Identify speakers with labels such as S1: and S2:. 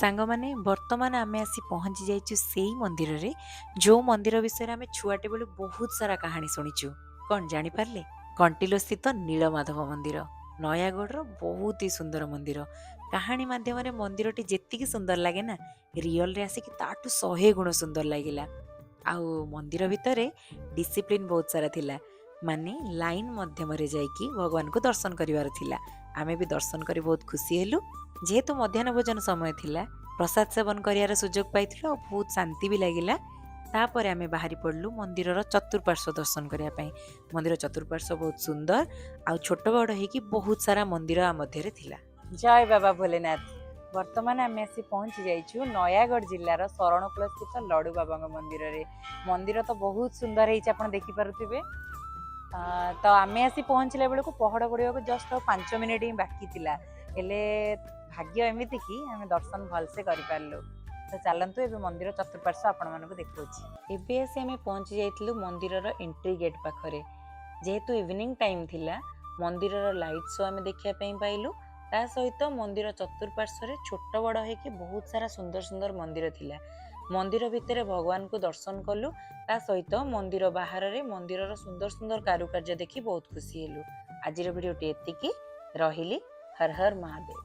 S1: ସାଙ୍ଗମାନେ, ବର୍ତ୍ତମାନ ଆମେ ଆସି ପହଞ୍ଚି ଯାଇଛୁ ସେଇ ମନ୍ଦିରରେ, ଯେଉଁ ମନ୍ଦିର ବିଷୟରେ ଆମେ ଛୁଆଟି ବେଳୁ ବହୁତ ସାରା କାହାଣୀ ଶୁଣିଛୁ। କ'ଣ ଜାଣିପାରିଲେ? କଣ୍ଟିଲୋ ସ୍ଥିତ ନୀଳମାଧବ ମନ୍ଦିର, ନୟାଗଡ଼ର ବହୁତ ହି ସୁନ୍ଦର ମନ୍ଦିର। କାହାଣୀ ମାଧ୍ୟମରେ ମନ୍ଦିରଟି ଯେତିକି ସୁନ୍ଦର ଲାଗେ ନା, ରିଅଲରେ ଆସିକି ତାଠୁ 100 ଗୁଣ ସୁନ୍ଦର ଲାଗିଲା। ଆଉ ମନ୍ଦିର ଭିତରେ ଡିସିପ୍ଲିନ୍ ବହୁତ ସାରା ଥିଲା, ମାନେ ଲାଇନ୍ ମାଧ୍ୟମରେ ଯାଇକି ଭଗବାନଙ୍କୁ ଦର୍ଶନ କରିବାର ଥିଲା। ଆମେ ବି ଦର୍ଶନ କରି ବହୁତ ଖୁସି ହେଲୁ। ଯେହେତୁ ମଧ୍ୟାହ୍ନ ଭୋଜନ ସମୟ ଥିଲା, ପ୍ରସାଦ ସେବନ କରିବାର ସୁଯୋଗ ପାଇଥିଲୁ ଆଉ ବହୁତ ଶାନ୍ତି ବି ଲାଗିଲା। ତାପରେ ଆମେ ବାହାରି ପଡ଼ିଲୁ ମନ୍ଦିରର ଚତୁଃପାର୍ଶ୍ୱ ଦର୍ଶନ କରିବା ପାଇଁ। ମନ୍ଦିର ଚତୁଃପାର୍ଶ୍ୱ ବହୁତ ସୁନ୍ଦର ଆଉ ଛୋଟ ବଡ଼ ହେଇକି ବହୁତ ସାରା ମନ୍ଦିର ଆ ମଧ୍ୟରେ ଥିଲା। ଜୟ ବାବା ଭୋଲେନାଥ। ବର୍ତ୍ତମାନ ଆମେ ଆସି ପହଞ୍ଚି ଯାଇଛୁ ନୟାଗଡ଼ ଜିଲ୍ଲାର ଶରଣକୁଳ ସ୍ଥିତ ଲଡ଼ୁ ବାବାଙ୍କ ମନ୍ଦିରରେ। ମନ୍ଦିର ତ ବହୁତ ସୁନ୍ଦର ହେଇଛି, ଆପଣ ଦେଖିପାରୁଥିବେ। ତ ଆମେ ଆସି ପହଞ୍ଚିଲା ବେଳକୁ ପହଡ଼ ପଡ଼ିବାକୁ ଜଷ୍ଟ ଆଉ 5 ମିନିଟ୍ ହିଁ ବାକି ଥିଲା। ହେଲେ ଭାଗ୍ୟ ଏମିତି କି ଆମେ ଦର୍ଶନ ଭଲସେ କରିପାରିଲୁ। ତ ଚାଲନ୍ତୁ, ଏବେ ମନ୍ଦିର ଚତୁଃପାର୍ଶ୍ୱ ଆପଣମାନଙ୍କୁ ଦେଖାଉଛି। ଏବେ ଆସି ଆମେ ପହଞ୍ଚି ଯାଇଥିଲୁ ମନ୍ଦିରର ଏଣ୍ଟ୍ରି ଗେଟ୍ ପାଖରେ। ଯେହେତୁ ଇଭିନିଂ ଟାଇମ୍ ଥିଲା, ମନ୍ଦିରର ଲାଇଟ୍ ଶୋ ଆମେ ଦେଖିବା ପାଇଁ ପାଇଲୁ। ତା ସହିତ ମନ୍ଦିର ଚତୁଃପାର୍ଶ୍ୱରେ ଛୋଟ ବଡ଼ ହେଇକି ବହୁତ ସାରା ସୁନ୍ଦର ସୁନ୍ଦର ମନ୍ଦିର ଥିଲା। ମନ୍ଦିର ଭିତରେ ଭଗବାନଙ୍କୁ ଦର୍ଶନ କଲୁ, ତା ସହିତ ମନ୍ଦିର ବାହାରରେ ମନ୍ଦିରର ସୁନ୍ଦର ସୁନ୍ଦର କାରୁକାର୍ଯ୍ୟ ଦେଖି ବହୁତ ଖୁସି ହେଲୁ। ଆଜିର ଭିଡ଼ିଓଟି ଏତିକି ରହିଲି। ହର ହର ମହାଦେବ।